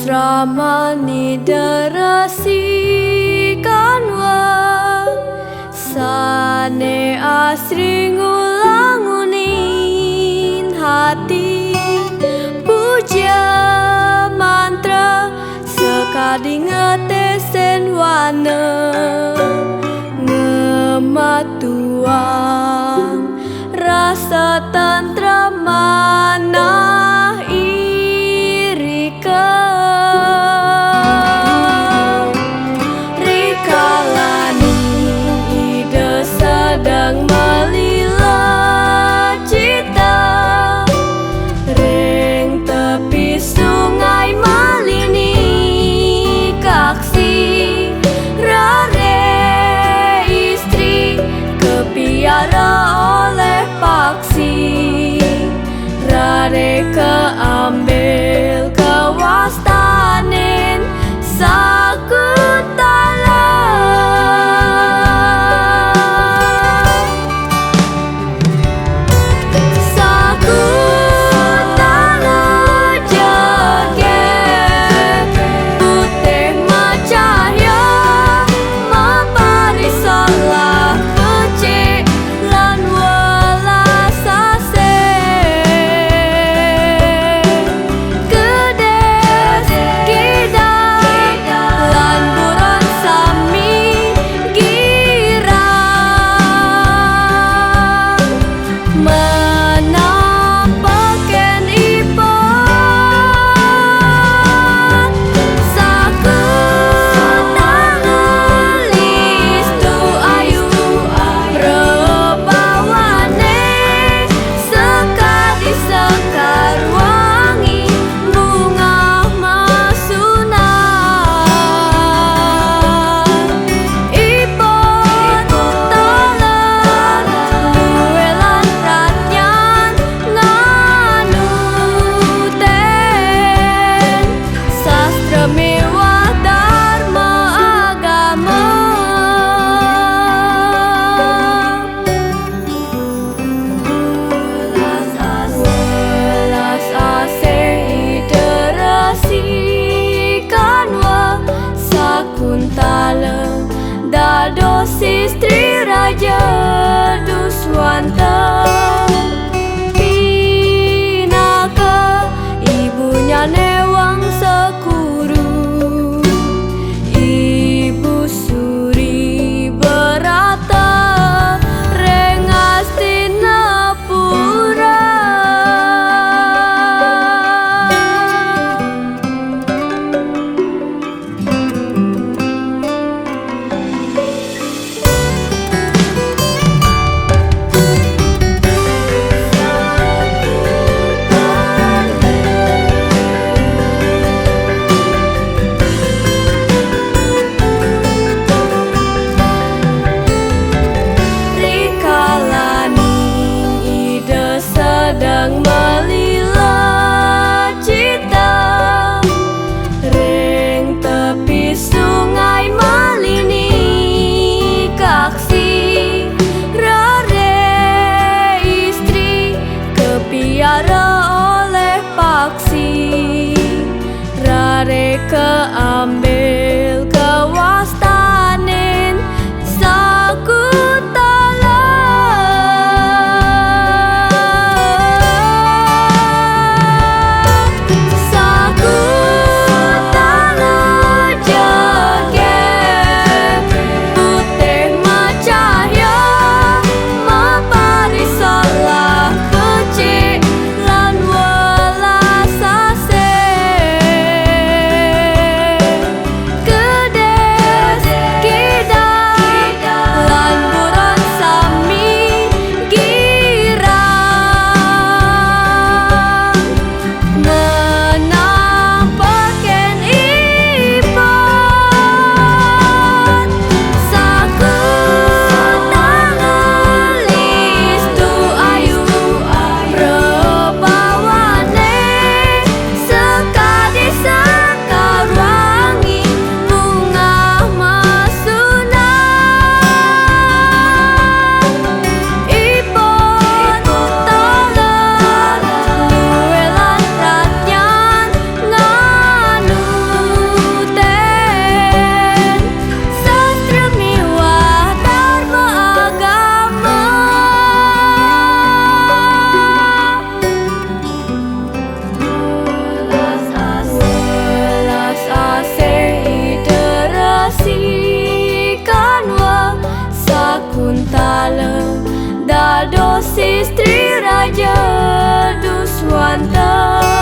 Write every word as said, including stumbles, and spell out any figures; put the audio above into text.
Ramani deresikan wa sane asri ngulangunin hati. Puja mantra sekadi ngetesen wana ngematuang rasa tentrem manah irika. Rikalani Ida sedang melila cita ring tepi sungai malini kaksi. Rare istri kepiara oleh paksi, rare keambil kewastanin sakuntala. Sakuntala jagat putih macahya maparisalah becik lan welas asih. Kedes kidang lan buron sami girang manampaken ipun. Sakuntala listu ayu prabawane, sekadi sekar wangi bungah masunan. Ipun taler luelan pradnyan nganuten sastra miwah dharma agama. Welas asih Ida resikan wa Sakuntala dados istri Raja Duswanta. Pinaka ibunyane Wangsa Kuru, Ibu Suri Berata ring Astinapura. Rikalani Ida sedang melila cita ring tepi sungai malini kaksi, rare istri kepiara oleh paksi, rare keambil kewastanin Sakuntala. Sakuntala jagat putih macahya maparisalah becik lan welas asih. Sri Raja Duswanta.